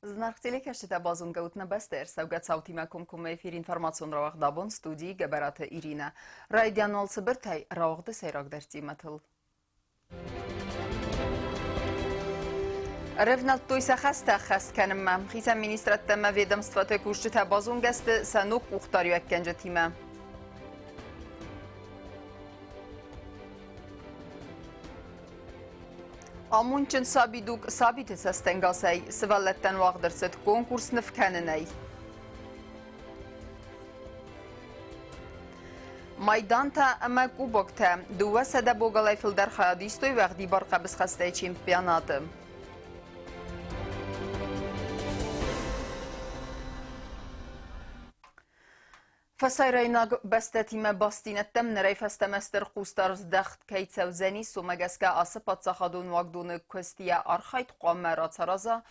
Зынаргъ телекӕсджытӕ, базонгӕ ут нӕ бӕстӕ ӕрцӕугӕ цаутимӕ комкоммӕ эфир информацион рауагъд абон студийы Гӕбӕраты Иринӕ. Райдиан уал цыбыртӕй рауагъды сӕйрагдӕр темӕтыл. Ӕрӕвнӕлдтой сӕ хӕстӕ ӕххӕст кӕнынмӕ. Хицӕн министрадтӕ ӕмӕ ведомствоты кусджытӕ базонгӕ сты сӕ ног къухдариуӕггӕнджытимӕ. Амондджын сабидуг сабиты цӕстӕнгасӕй сывӕллӕттӕн уагъд ӕрцыд конкурс ныв кӕнынӕй. Майдантӕ ӕмӕ кубоктӕ 200 богалӕй фылдӕр хайад истой уӕгъдибар хъӕбысхӕстӕй чемпионаты. Фӕсарӕйнаг бӕстӕтимӕ бастдзинӕдтӕм нырӕй фӕстӕмӕ стыр хъусдард здӕхт кӕй цӕудзӕнис, уымӕ гӕсгӕ ацы паддзахадон уагдоны куыст йӕ архайд хъуамӕ рацараза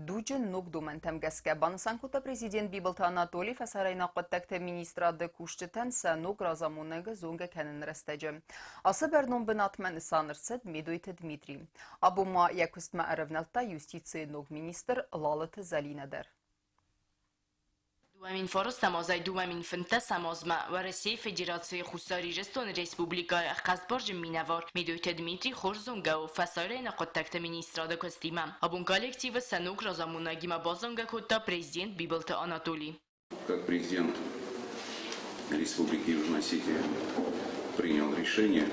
дуджы ног домӕнтӕм гӕсгӕ, банысан кодта президент Бибылты Анатоли фӕсарӕйнаг хъуыддӕгты министрады кусджытӕн сӕ ног разамонӕгы зонгӕ кӕныны рӕстӕджы. Ацы бӕрнон бынатмӕ нысан ӕрцыд Медойты Дмитри. Абон ма йӕ куыстмӕ ӕрӕвнӕлдта юстицийы ног министр Лалыты Зӕлинӕ дӕр. 2009 азӕй 2015 азмӕ Уӕрӕсейы Федерацийы Хуссар Ирыстоны Республикӕйы ӕххӕстбарджын минӕвар Медойты Дмитрий хорз зонгӕ у фӕсарӕйнаг хъуыддӕгты министрады куыстимӕ. Абон коллективы сӕ ног разамонӕгимӕ базонгӕ кодта президент Бибылты Анатоли. Как президент Республики Южная Осетия принял решение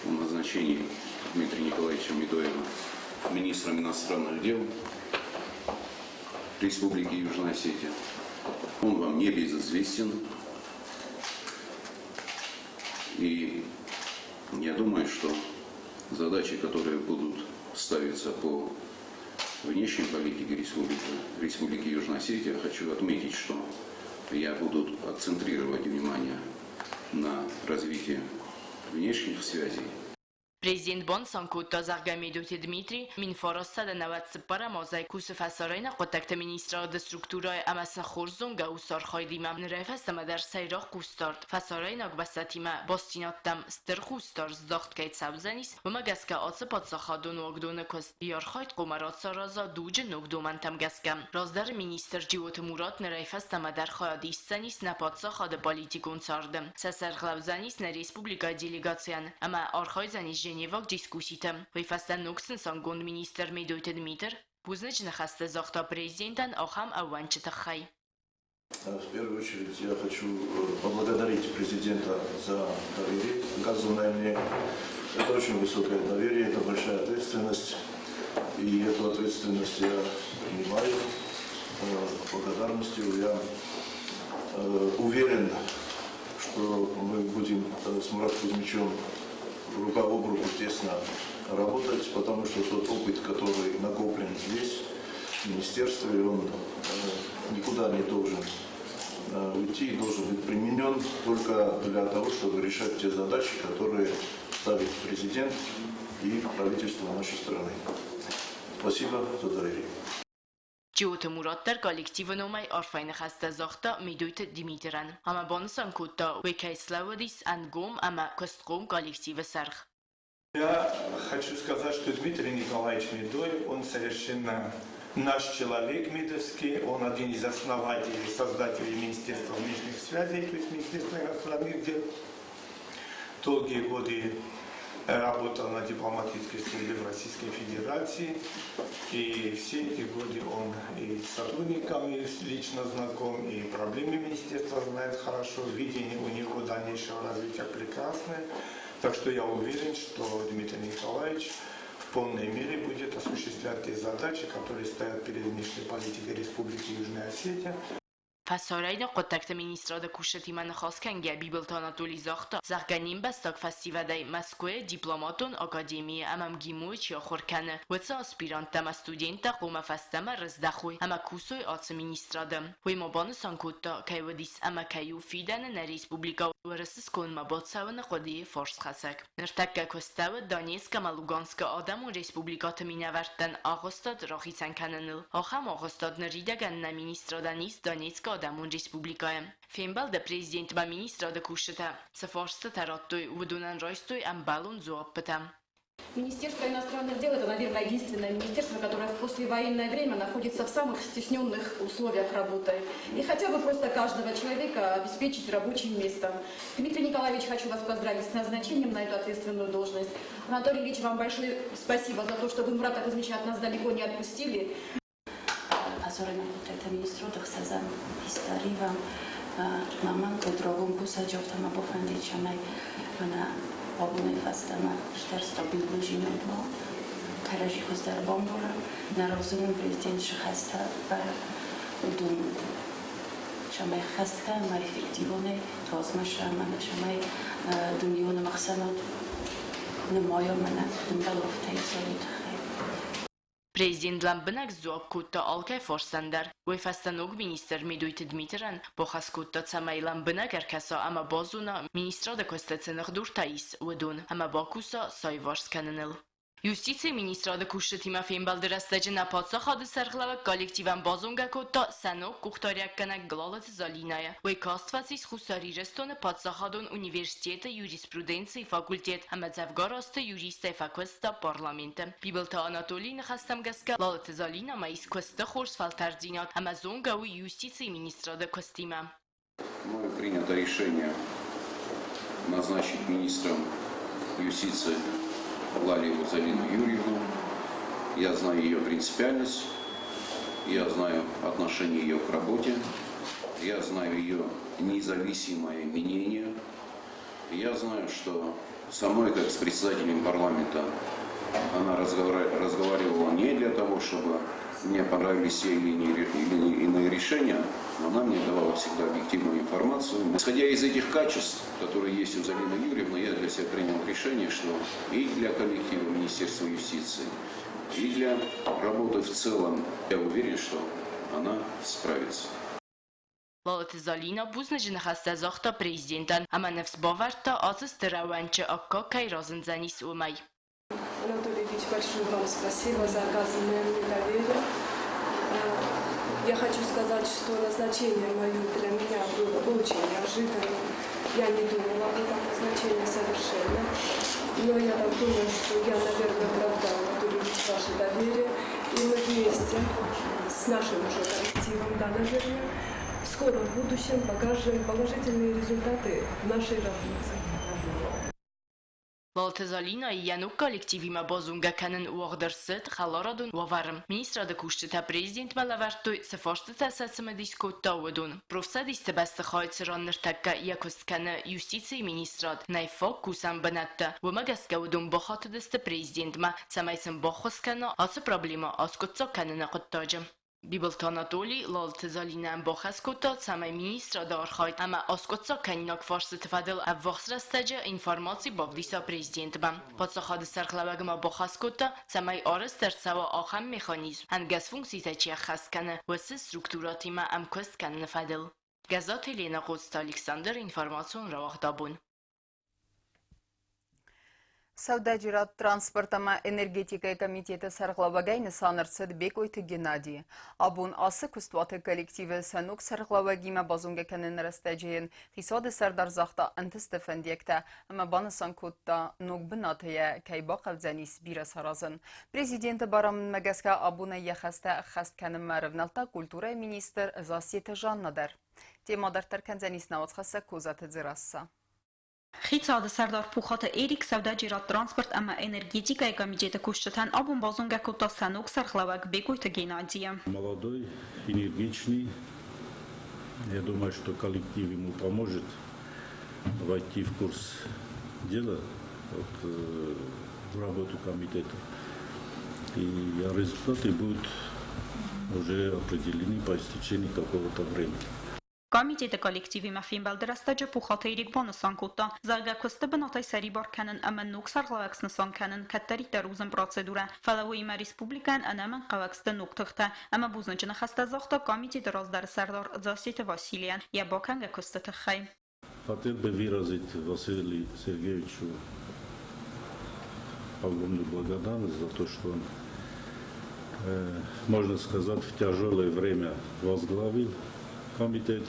о назначении Дмитрия Николаевича Медоева министром иностранных дел Республики Южная Осетия. Он вам не безызвестен. И я думаю, что задачи, которые будут ставиться по внешней политике Республики, Республики Южная Осетия, хочу отметить, что я буду акцентрировать внимание на развитии внешних связей. Президент банысан кодта, зӕгъгӕ, Медойты Дмитрий 1994 азӕй кусы фӕсарӕйнаг хъуыддӕгты министрады структурӕйы ӕмӕ сын хорз зонгӕ у сӕ архайдимӕ. Нырӕй фӕстӕмӕ дӕр сӕйраг хъусдард фӕсарӕйнаг бӕстӕтимӕ бастдзинӕдтӕм стыр хъусдард здӕхт кӕй цӕудзӕнис, уымӕ гӕсгӕ ацы паддзахадон уагдоны куыст йӕ архайд хъуамӕ рацараза дуджы ног домӕнтӕм гӕсгӕ. Раздӕры министр Джиоты Мурат нырӕй фӕстӕмӕ дӕр хайад исдзӕнис нӕ паддзахады политикон царды. Сӕ сӕргълӕудзӕнис нӕ республикӕйы делегацийӕн ӕмӕ архайдзӕнис Женеваг дискусситы. Уый фӕстӕ ног снысангонд министр Медойты Дмитр бузныджы ныхӕстӕ загъта президентӕн ахӕм ӕууӕнчы тыххӕй. В первую очередь я хочу поблагодарить президента за доверие, оказанное мне. Это очень высокое доверие, это большая ответственность. И эту ответственность я принимаю с благодарностью. Я уверен, что мы будем с Муратом Кузьмичем рука об руку тесно работать, потому что тот опыт, который накоплен здесь, в министерстве, он никуда не должен уйти и должен быть применен только для того, чтобы решать те задачи, которые ставит президент и правительство нашей страны. Спасибо за доверие. Джиоты Мурат дӕр коллективы номӕй арфӕйы ныхӕстӕ загъта Медойты Димитрӕн ӕмӕ банысан кодта, уый кӕй слӕууыдис ӕнгом ӕмӕ куыстхъом коллективы сӕргъ. Я хочу сказать, что Дмитрий Николаевич Медоев, он совершенно наш человек медовский, он один из основателей, создателей Министерства внешних связей, то есть Министерства иностранных дел. Долгие годы работал на дипломатической службе в Российской Федерации. И все эти годы он и с сотрудниками лично знаком, и проблемы министерства знает хорошо, видение у него дальнейшего развития прекрасное. Так что я уверен, что Дмитрий Николаевич в полной мере будет осуществлять те задачи, которые стоят перед внешней политикой Республики Южная Осетия. Фӕсарӕйнаг хъуыддӕгты министрады кусджытимӕ ныхас кӕнгӕ Бибылты Анатоли загъта, зӕгъгӕ, не мбӕстаг фӕсивӕдӕй Мӕскуыйы дипломатон академийы ӕмӕ МГИМО-йы чи ахуыр кӕны, уыцы аспиранттӕ ӕмӕ студенттӕ хъуамӕ фӕстӕмӕ рыздӕхой ӕмӕ кусой ацы министрады. Уый ма банысан кодта, кӕй уыдис ӕмӕ кӕй у фидӕны нӕ республикӕ Уӕрӕсе сконмӕ бацӕуыны хъуыдыйы фарсхӕцӕг. Ныртӕккӕ куыстӕуы Донецк ӕмӕ Луганскы адӕмон республикӕты минӕвӕрттӕн агъуыстад рахицӕн кӕныныл. Ахӕм агъуыстад ныридӕгӕн нӕ министрадӕн ис Донецкы адӕмон республикӕйы. Фембӕлды президентмӕ министрады кусджытӕ цы фарстытӕ радтой, уыдонӕн райстой ӕмбӕлон дзуаппытӕ. Министерство иностранных дел – это, наверное, единственное министерство, которое в послевоенное время находится в самых стесненных условиях работы. И хотя бы просто каждого человека обеспечить рабочим местом. Дмитрий Николаевич, хочу вас поздравить с назначением на эту ответственную должность. Анатолий Ильич, вам большое спасибо за то, что вы Мурата Кузьмича от нас далеко не отпустили. Фӕсарӕйнаг хъуыддӕгты министрады ӕхсӕзӕм историйы мӕ куыд рагон кусӕджы, афтӕ мӕ бафӕндид, цӕмӕй мӕнӕ абонӕй фӕстӕмӕ стыр стабилондзинад уа, кӕрӕдзи хуыздӕр бамбарӕм, нӕ разы нын президент цы хӕстӕ ӕвӕры, уыдон цӕмӕй ӕххӕст кӕнӕм эффективонӕй, размӕ цӕмӕй дунеон ӕмӕхсӕнад нымайа мӕнӕ куыд ӕмбӕлы, афтӕ историйы тыххӕй. Президент лӕмбынӕг сдзуапп кодта алкӕй фарстӕн дӕр. Уый фӕстӕ ног министр Медойты Дмитрӕн бахӕс кодта, цӕмӕй лӕмбынӕг ӕркӕса ӕмӕ базона, министрады куысты цы ныхдуртӕ ис, уыдон, ӕмӕ бакуса сӕ аиуварс кӕныныл. Юстицийы министрады кусджытимӕ фембӕлды рӕстӕджы нӕ паддзахады сӕргълӕууӕг коллективӕн базонгӕ кодта сӕ ног къухдариуӕггӕнӕг Галаты Залинӕйы. Уый каст фӕцис Хуссар Ирыстоны паддзахадон университеты юриспруденцийы факультет ӕмӕ дзӕвгар азты юристӕй фӕкуыста парламенты. Бибылты Анатолийы ныхӕстӕм гӕсгӕ, Лалыты Залинӕмӕ ис куысты хорз фӕлтӕрддзинад ӕмӕ зонгӕ у юстицийы министрады куыстимӕ. Мною принято решение назначить министром юстиции Лалиеву Залину Юрьевну. Я знаю ее принципиальность, я знаю отношение ее к работе, я знаю ее независимое мнение. Я знаю, что со мной, как с председателем парламента, она разговаривала не для того, чтобы мне понравились те или иные решения, но она мне давала всегда объективную информацию. Исходя из этих качеств, которые есть у Залины Юрьевны, я для себя принял решение, что и для коллектива Министерства юстиции, и для работы в целом, я уверен, что она справится. Лалыты Залинӕ бузныджы ныхӕстӕ загъта президентӕн ӕмӕ ныфс бавӕрдта, ацы стыр ӕууӕнчы аккаг кӕй разындзӕнис, уымӕй. Анатолий Ильич, большое вам спасибо за оказанное мне доверие. Я хочу сказать, что назначение мое для меня было очень неожиданным. Я не думала об этом назначении совершенно. Но я так думаю, что я, наверное, оправдала, Анатолий Ильич, ваше доверие. И мы вместе с нашим уже коллективом, да, наверное, в скором будущем покажем положительные результаты в нашей работе. Лалыты Залинӕйы йӕ ног коллективимӕ базонгӕ кӕнын уагъд ӕрцыд хӕларадон уавӕры. Министрады кусджытӕ президентмӕ лӕвӕрдтой, цы фарстытӕ сӕ цымыдис кодта, уыдон. Профцӕдисты бӕстыхай, цыран ныртӕккӕ йӕ куыст кӕны юстицийы министрад, нӕй фаг кусӕн бынӕттӕ. Уымӕ гӕсгӕ уыдон бахатыдысты президентмӕ, цӕмӕй сын баххуыс кӕна ацы проблемӕ аскъуыддзаг кӕныны хъуыддаджы. Бибылты Анатоли Лалыты Залинӕн бахӕс кодта, цӕмӕй министрады архайд ӕмӕ аскъуыддзаг кӕнинаг фарстыты фӕдыл ӕввахс рӕстӕджы информаци бавдиса президентмӕ. Паддзахады сӕргълӕууӕг ма бахӕс кодта, цӕмӕй арӕзт ӕрцӕуа ахӕм механизм, ӕнгӕс функцитӕ чи ӕххӕст кӕны, уыцы структурӕтимӕ ӕмкуыст кӕныны фӕдыл. Гӕззаты Ленӕ, Хъоцыты Александр, информацион рауагъдабон. Сӕудӕджерад, транспорт ӕмӕ энергетикӕйы комитеты сӕргълӕууӕгӕй нысан ӕрцыд Бекъойты Геннадий. Абон ацы куыстуаты коллективы сӕ ног сӕргълӕууӕгимӕ базонгӕ кӕныны рӕстӕджы йын хицауады сӕрдар загъта ӕнтысты фӕндиӕгтӕ ӕмӕ банысан кодта, ног бынаты йӕ кӕй бахъӕудзӕнис бирӕ саразын. Президенты барамындмӕ гӕсгӕ абонӕй йӕ хӕстӕ ӕххӕст кӕнынмӕ ӕрӕвнӕлдта культурӕйы министр Зассеты Жанна дӕр. Темӕ дарддӕр кӕндзӕнис нӕ уацхӕссӕг Козаты Дзерасса. Хицауады сӕрдар Пухаты Эрик сӕудӕджерад, транспорт ӕмӕ энергетикӕйы комитеты кусджытӕн абон базонгӕ кодта сӕ ног сӕргълӕууӕг Бекъойты Геннадийы. Молодой, энергичный. Я думаю, что коллектив ему поможет войти в курс дела, вот, в работу комитета. И результаты будут уже определены по истечении какого-то времени. Комитеты коллективимӕ фембӕлды рӕстӕджы Пухаты Эрик банысан кодта, зӕгъгӕ, куысты бынатӕй сӕрибар кӕнын ӕмӕ ног сӕргълӕууӕг снысан кӕнын кӕддӕриддӕр у зын процедурӕ, фӕлӕ уыимӕ республикӕйӕн ӕнӕмӕнгхъӕуӕг сты ног тыхтӕ ӕмӕ бузныджы ныхӕстӕ загъта комитеты раздӕры сӕрдар Зассеты Василийӕн йӕ бакӕнгӕ куысты тыххӕй. Хотел бы выразить Василию Сергеевичу огромную благодарность за то, что он, можно сказать, в тяжелое время возглавил комитет,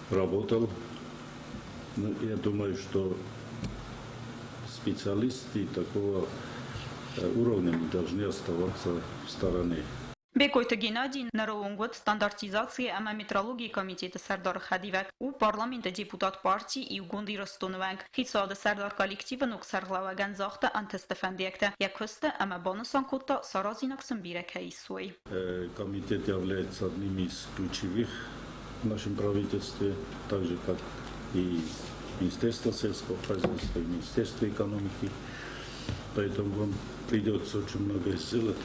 работал. Ну, я думаю, что специалисты такого уровня не должны оставаться в стороне. Бекъойты Геннадий ныры онг уыд стандартизацийы ӕмӕ метрологийы комитеты сӕрдары хӕдивӕг, у парламенты депутат парти Иугонд Ирыстон-ы уӕнг. Хицауады сӕрдар коллективы ног сӕргълӕууӕгӕн загъта ӕнтысты фӕндиӕгтӕ йӕ куысты ӕмӕ банысан кодта, саразинаг сын бирӕ кӕй ис, уый. Комитет является одним из ключевых в нашем правительстве, так же как и Министерство сельского хозяйства, и Министерство экономики. Поэтому вам придется очень многое сделать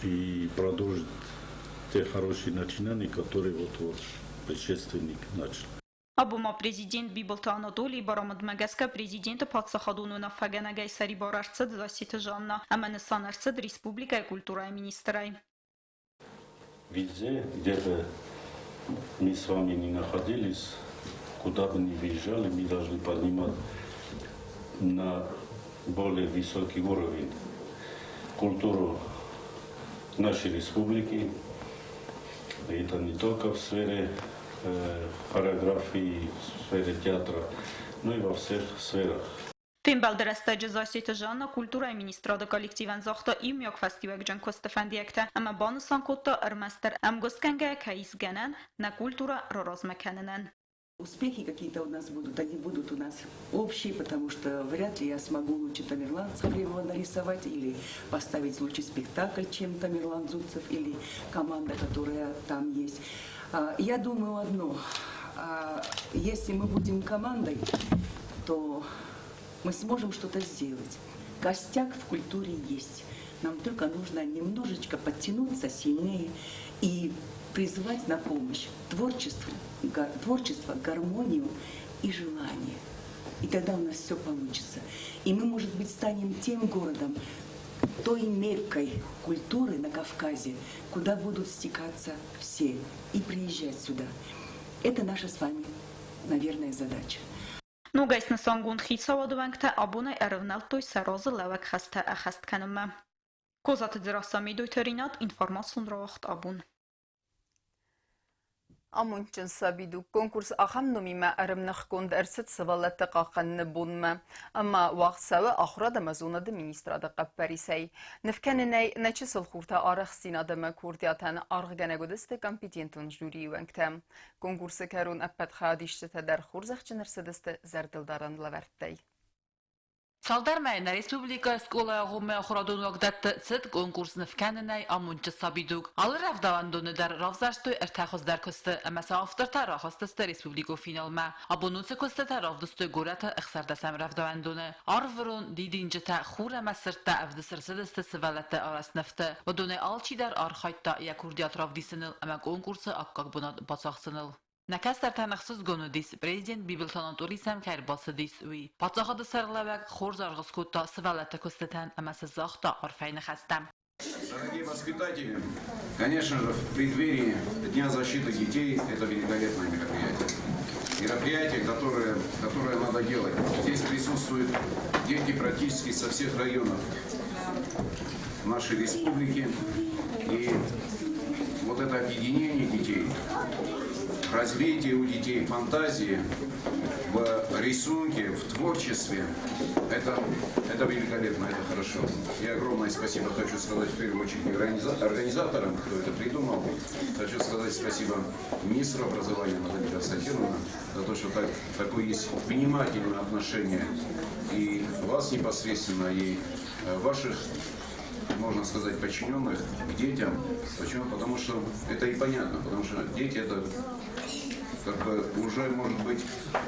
и продолжить те хорошие начинания, которые вот ваш предшественник начал. Абон ма президент Бибылты Анатолийы барамындмӕ гӕсгӕ президенты паддзахадон уынаффӕгӕнӕгӕй сӕрибар ӕрцыд Зассеты Жанна ӕмӕ нысан ӕрцыд республикӕйы культурӕйы министрӕй. Везде, где бы мы с вами не находились, куда бы ни выезжали, мы должны поднимать на более высокий уровень культуру нашей республики. И это не только в сфере хореографии, в сфере театра, но и во всех сферах. Фембӕлды рӕстӕджы Зассеты Жанна культурӕйы министрады коллективӕн загъта иумиаг фӕстиуӕгджын куысты фӕндиӕгтӕ ӕмӕ банысан кодта, ӕрмӕстдӕр ӕмгуыстгӕнгӕйӕ кӕй ис гӕнӕн нӕ культурӕ раразмӕ кӕнынӕн. Успехи какие-то у нас будут, они будут у нас общие, потому что вряд ли я смогу лучше Тамерлан Цховребова нарисовать или поставить лучший спектакль, чем Тамерлан Дзуцев или команда, которая там есть. Я думаю одно: если мы будем командой, то мы сможем что-то сделать. Костяк в культуре есть. Нам только нужно немножечко подтянуться сильнее и призвать на помощь творчество, творчество, гармонию и желание. И тогда у нас все получится. И мы, может быть, станем тем городом, той меккой культуры на Кавказе, куда будут стекаться все и приезжать сюда. Это наша с вами, наверное, задача. Ногӕй снысангонд хицауады уӕнгтӕ абонӕй ӕрывнӕлдтой сӕ разылӕууӕг хӕстӕ ӕххӕст кӕнынмӕ. Козаты Дзерассӕ, Медойты Ринат, информацион рауагъд Абон. Амондджын сабидуг конкурс ахӕм номимӕ ӕрӕмныхгонд ӕрцыд сывӕллӕтты хъахъхъӕныны бонмӕ ӕмӕ уагъд цӕуы ахуырад ӕмӕ зонады министрады хъӕппӕрисӕй. Нывкӕнынӕй нӕ чысыл хуртӕ арӕхстдзинад ӕмӕ курдиатӕн аргъгӕнӕг уыдысты компетентон жюрийы уӕнгтӕ. Конкурсы кӕрон ӕппӕт хайадисджытӕ дӕр хорзӕхджын ӕрцыдысты зӕрдылдарӕн лӕвӕрттӕй. Цалдӕр мӕйы нӕ республикӕйы скъолайы агъоммӕ ахуырадон уагдӕтты цыд конкурс нывкӕнынӕй амондджын сабидуг. Алы рӕвдауӕндоны дӕр равзӕрстой ӕртӕ хуыздӕр куысты ӕмӕ сӕ автортӕ рахызтысты республикон финалмӕ. Абон уыцы куыстытӕ равдыстой горӕты ӕхсӕрдӕсӕм рӕвдауӕндоны. Арвырон, дидинджытӕ, хур ӕмӕ сырдтӕ ӕвдыст ӕрцыдысты сывӕллӕтты арӕзт нывты. Уыдонӕй алчидӕр архайдта йӕ курдиат равдисыныл ӕмӕ конкурсы аккаг бынат бацахсыныл. Нӕ кӕстӕртӕн ӕхсызгон уыдис, президент Бибылты Анатоли сӕм кӕй ӕрбацыдис, уый. Паддзахады сӕргълӕууӕг хорз аргъ скодта сывӕллӕтты куыстытӕн ӕмӕ сӕ загъта арфӕйы ныхӕстӕ. Дорогие воспитатели, конечно же, в преддверии Дня защиты детей это великолепное мероприятие. Мероприятие, которое надо делать. Здесь присутствуют дети практически со всех районов нашей республики. И вот это объединение детей, развитие у детей фантазии в рисунке, в творчестве, это великолепно, это хорошо. И огромное спасибо хочу сказать в первую очередь организаторам, кто это придумал. Хочу сказать спасибо министру образования Наталье Константиновне за то, что такое есть внимательное отношение и вас непосредственно, и ваших, можно сказать, подчиненных к детям. Почему? Потому что это и понятно, потому что дети это как бы уже, может быть,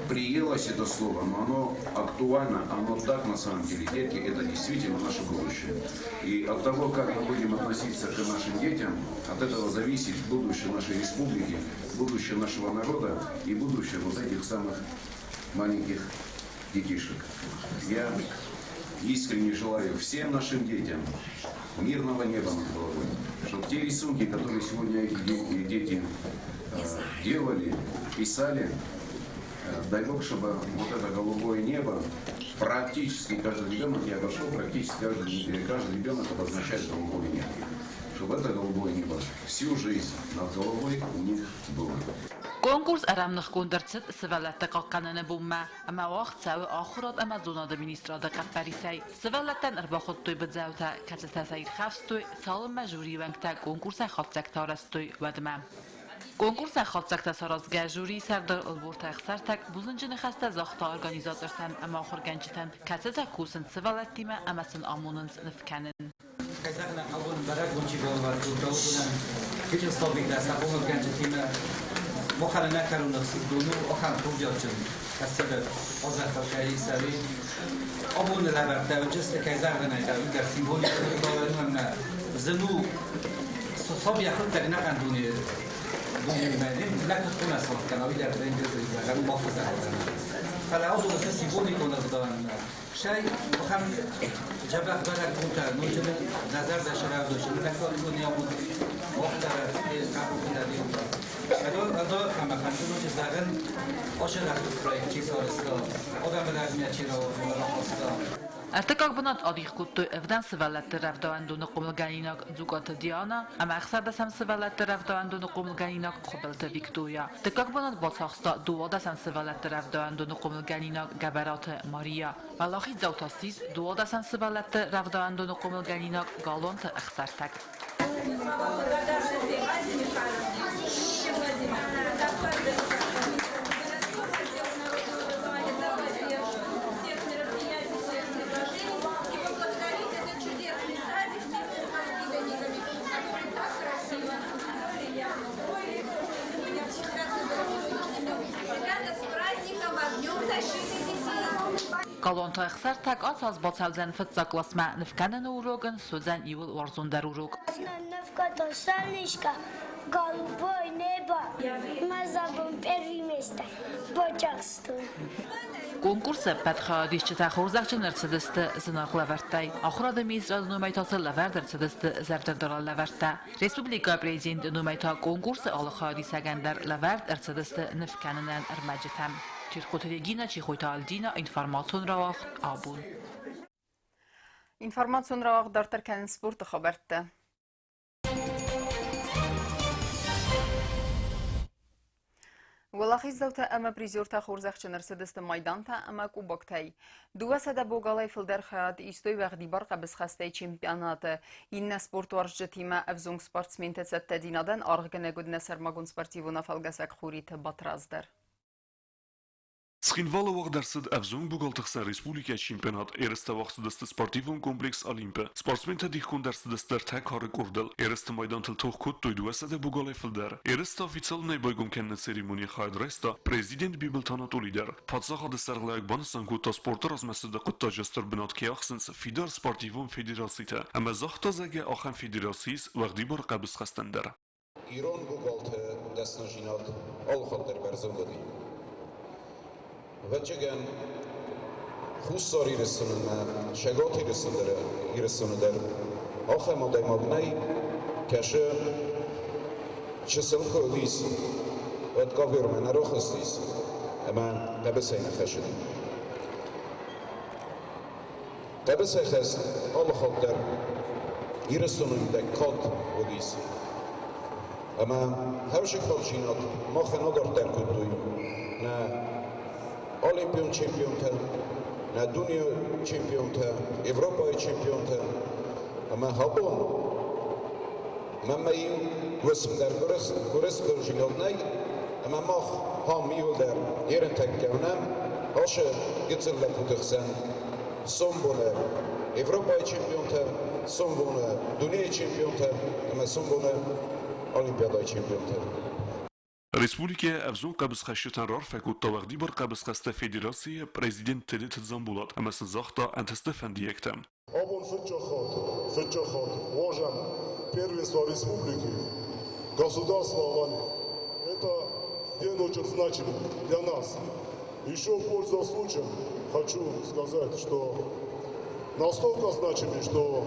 приелось это слово, но оно актуально, оно так на самом деле. Дети – это действительно наше будущее. И от того, как мы будем относиться к нашим детям, от этого зависит будущее нашей республики, будущее нашего народа и будущее вот этих самых маленьких детишек. Я искренне желаю всем нашим детям мирного неба над головой, чтобы те рисунки, которые сегодня эти дети делали, писали, дай Бог, чтобы вот это голубое небо, практически каждый ребенок, я обошел, практически каждый ребенок обозначает голубое небо. Чтобы это голубое небо всю жизнь над головой у них было. Конкурс ӕрӕмныхгонд ӕрцыд сывӕллӕтты хъахъхъӕныны бонмӕ ӕмӕ уагъд цӕуы Ахуырад ӕмӕ зонады министрады хъӕппӕрисӕй. Сывӕллӕттӕн ӕрбахуыдтой быдзӕутӕ, кӕцытӕ сӕ ирхӕфстой, цалынмӕ жюрийы уӕнгтӕ конкурсӕй хатдзӕгтӕ арӕзтой, уӕдмӕ. Конкурсӕй хатдзӕгтӕ саразгӕ жюрийы сӕрдар Ӕлборты Ӕхсӕртӕг бузныджы ныхӕстӕ загъта организатортӕн ӕмӕ ахуыргӕнджытӕн, кӕцытӕ кусынц сывӕллӕттимӕ ӕмӕ сын амонынц ныв кӕнын. Кӕй зӕгъын ӕй хъӕуы, бӕрӕгбон чи балӕвар кодта, уыдонӕн Вячеславик сӕ хъомылгӕнджытимӕ махӕн ӕнӕкӕрон ӕхсызгон у ахӕм курдиатджын кӕстӕр азӕххыл кӕй цӕуы. Абоны лӕвӕрттӕ уыдысты, кӕй зӕгъын ӕй хъӕуы, дӕр символикон ӕмӕ зын у саби йӕхӕдӕг нӕхъӕн дуне дунеимӕ нӕ куыд хъуамӕ цард кӕна, уый дӕр зӕгъӕн у мах зӕгъдзӕн. Фӕлӕ абоны цы символикон ӕгъдауӕн Стӕй ахӕм дзӕбӕх бӕрӕгбонтӕ ноджы нӕ зӕрдӕ срӕвдыст, нӕ абон уӕлдӕр ӕмӕ зӕгъын, ацы проект чи сарӕзта, адӕмы размӕ чи рахаста. Ӕртыккаг бынат адих кодтой ӕвдӕм сывӕллӕтты рӕвдауӕндоны хъомылгӕнинаг Дзукъаты Диана ӕмӕ ӕхсӕрдӕсӕм сывӕллӕтты рӕвдауӕндоны хъомылгӕнинаг Хуыбылты Виктория. Дыккаг бынат бацахста дыууадӕсӕм сывӕллӕтты рӕвдауӕндоны хъомылгӕнинаг Гӕбӕраты Мария. Уӕлахиздзау та ссис дыууадӕсӕм сывӕллӕтты рӕвдауӕндоны хъомылгӕнинаг Галуанты Ӕхсӕртӕг. Галуанты Ӕхсӕртӕг ацы аз бацӕудзӕн фыццаг классмӕ, нывкӕныны урок ын суыдзӕн иууыл уарзондӕр урок. Нывкодтон солнышко, голубое небо. Мӕ забыл первое место. Почувствовал. Конкурсы ӕппӕт хайадисджытӕ хорзӕхджын ӕрцыдысты зынаргъ лӕвӕрттӕй. Ахуырады министрады номӕй та сын лӕвӕрд ӕрцыдысты зӕрдӕдарӕн лӕвӕрттӕ. Республикӕйы президенты номӕй та конкурсы алы хайадисӕгӕн дӕр лӕвӕрд ӕрцыдысты ныв кӕнынӕн ӕрмӕджытӕ. Чиркъоты Регина, Чехойты Альдина, информацион рауагъд абон. Информацион рауагъд дарддӕр кӕнынц спорты хабӕрттӕ. Уӕлахиздзаутӕ ӕмӕ призертӕ хорзӕхджын ӕрцыдысты майдантӕ ӕмӕ кубоктӕй. 200 богалӕй фылдӕр хайад истой уӕгъдибар хъӕбысхӕстӕй чемпионаты. Иннӕ спортуарзджытимӕ ӕвзонг спортсментӕ цӕттӕдзинадӕн аргъгӕнӕг уыд нӕ сӕрмагонд спортивон афӕлгӕсӕг Хуриты Батрадз дӕр. Цхинвалы уагъд ӕрцыд ӕвзонг богалтыхсӕн республикӕйы чемпионат. Ерыстӕ уагъд цыдысты спортивон комплекс Олимп-ы. Спортсментӕ дихгонд ӕрцыдысты ӕртӕ кары къордыл. Ерысты майдантыл тох кодтой 200 богалӕй фылдӕр. Ерысты официалонӕй байгом кӕныны церемонийы хайад райста президент Бибылты Анатолий дӕр. Паддзахады сӕргълӕууӕг банысан кодта спорты размӕцыды хъуыддаджы стыр бынат кӕй ахсынц фидар спортивон федерацитӕ ӕмӕ загъта, зӕгъгӕ, ахӕм федераци ис уӕгъдибар хъӕбысхӕстӕн дӕр. Ирон богалты дӕсныдзинад алыхатт дӕр бӕрзонд уыди. Ӕвӕццӕгӕн, Хуссар Ирыстоны ӕмӕ Цӕгат Ирыстоны дӕр ахӕм адӕймаг нӕй, кӕсы чысыл куы уыдис, уӕд ковёрмӕ нӕ рахызтис ӕмӕ хъӕбысӕй нӕ хӕцыди. Хъӕбысӕйхӕст алыхатт дӕр Ирыстоны мидӕг кад уыдис. Ӕмӕ хӕрзыкалджинад махӕн адарддӕр кодтой нӕ олимпион чемпионтӕ, нӕ дунейы чемпионтӕ, Европӕйы чемпионтӕ. Ӕмӕ абон мӕнмӕ иу уысм дӕр гуырысходжинад нӕй, ӕмӕ мах ам иуылдӕр ерынтӕ кӕнӕм ацы гыццыл лӕппуты хсӕн сомбоны Европӕйы чемпионтӕ, сомбоны дунейы чемпионтӕ ӕмӕ сомбоны Олимпиадӕйы чемпионтӕ. Республикӕйы ӕвзонг хъӕбысхӕстытӕн раарфӕ кодта уӕгъдибар хъӕбысхӕсты федерацийы президент Тедеты Дзамбулат ӕмӕ сын загъта ӕнтысты фӕндиӕгтӕ. Абон фыццаг хатт уазӕм первенство республики государства Алания. Это день очень значимый для нас. Еще, пользуясь случаем, хочу сказать, что настолько значимый, что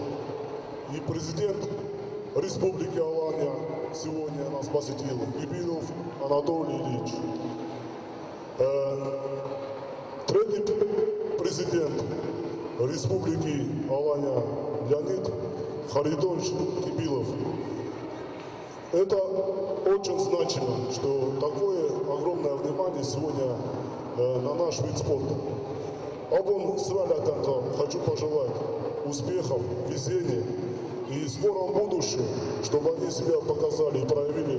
и президент Республики Алания сегодня нас посетил, Бибилов Анатолий Ильич. Третий президент Республики Алания Леонид Харитонович Кибилов. Это очень значимо, что такое огромное внимание сегодня на наш вид спорта. Абон сывӕллӕттӕн хочу пожелать успехов, везения и в скором будущем, чтобы они себя показали и проявили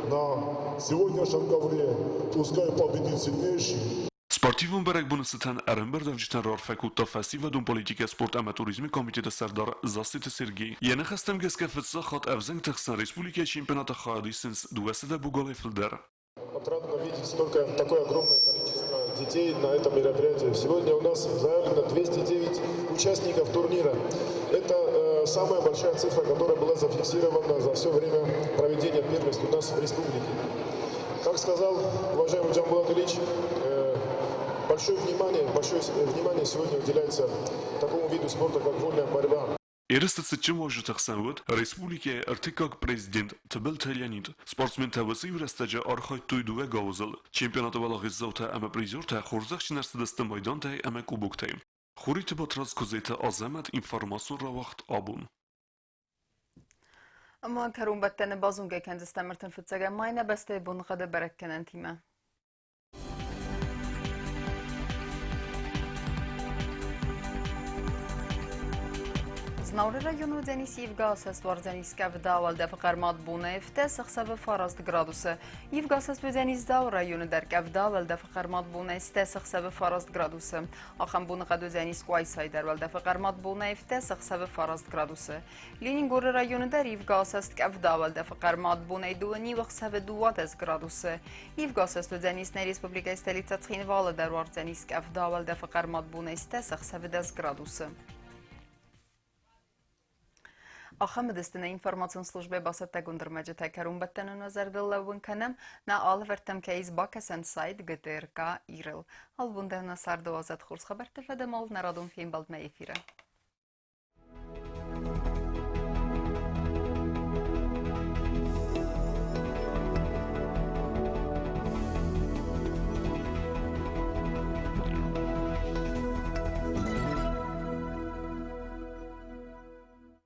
на сегодняшнем ковре. Пускай победит сильнейший. Спортивон бӕрӕгбоны цытӕн ӕрӕмбырдуӕвджытӕн раарфӕ кодта фӕсивӕдон политикӕ, спорт ӕмӕ туризмы комитеты сӕрдар Зассеты Сергей. Йӕ ныхӕстӕм гӕсгӕ фыццаг хатт ӕвзӕнгты хсӕн республикӕйы чемпионаты хайад исынц 200 богалӕй фылдӕр. Отрадно видеть столько, такое огромное количество детей на этом мероприятии. Сегодня у нас заявлено 209 участников турнира. Это самая большая цифра, которая была зафиксирована за все время проведения первенств у нас в республике. Как сказал уважаемый Джамбулат Ильич, большое внимание сегодня уделяется такому виду спорта, как вольная борьба. Ерысты цытджын уазджыты хсӕн уыд республикӕйы ӕртыккаг президент Тыбылты Леонид. Спортсментӕ уыцы иу рӕстӕджы архайдтой дыууӕ гауызыл. Чемпионаты уӕлахиздзаутӕ ӕмӕ призертӕ хорзӕхджын ӕрцыдысты майдантӕй ӕмӕ кубоктӕй. Хуриты Батрадз, Куыдзеты Азӕмӕт, информацион рауагъд «Абон». Ӕмӕ кӕронбӕттӕны базонгӕ кӕндзыстӕм 31 май нӕ бӕстӕйы боныхъӕды бӕрӕггӕнӕнтимӕ. Знауыры районы уыдзӕнис ивгӕ асӕст, уардзӕнис къӕвда, уӕлдӕфы хъӕрмад бонӕй 7, ӕхсӕвы 9 градусы. Ивгӕ асӕст уыдзӕнис Дзауы районы дӕр къӕвда, уӕлдӕфы хъӕрмад бонӕй 7, ӕхсӕвы 9 градусы. Ахӕм боныхъӕд уыдзӕнис Къуайсайы дӕр уӕлдӕфы хъӕрмад бонӕй 7, ӕхсӕвы 9 градусы. Ленингоры районы дӕр ивгӕ асӕст къӕвда, уӕлдӕфы хъӕрмад бонӕй 2 ӕхсӕвы 12 градусы. Ивгӕ асӕст уыдзӕнис нӕ республикӕйы столицӕ Цхинвалы дӕр уардзӕнис къӕвда, уӕлдӕфы хъӕрмад бонӕй 7, ӕхсӕвы 10 градусы. Ахӕм уыдысты нӕ информацион службӕйы бацӕттӕгонд ӕрмӕджытӕ. Кӕронбӕттӕны нӕ зӕрдыл лӕууын кӕнӕм, нӕ алӕвӕрдтӕм кӕй ис бакӕсӕн сайт ГТРК Ирыл. Албон дӕр нӕ царды уадзӕд хорз хабӕртты фӕдӕмол нӕ радон фембӕлдмӕ эфиры.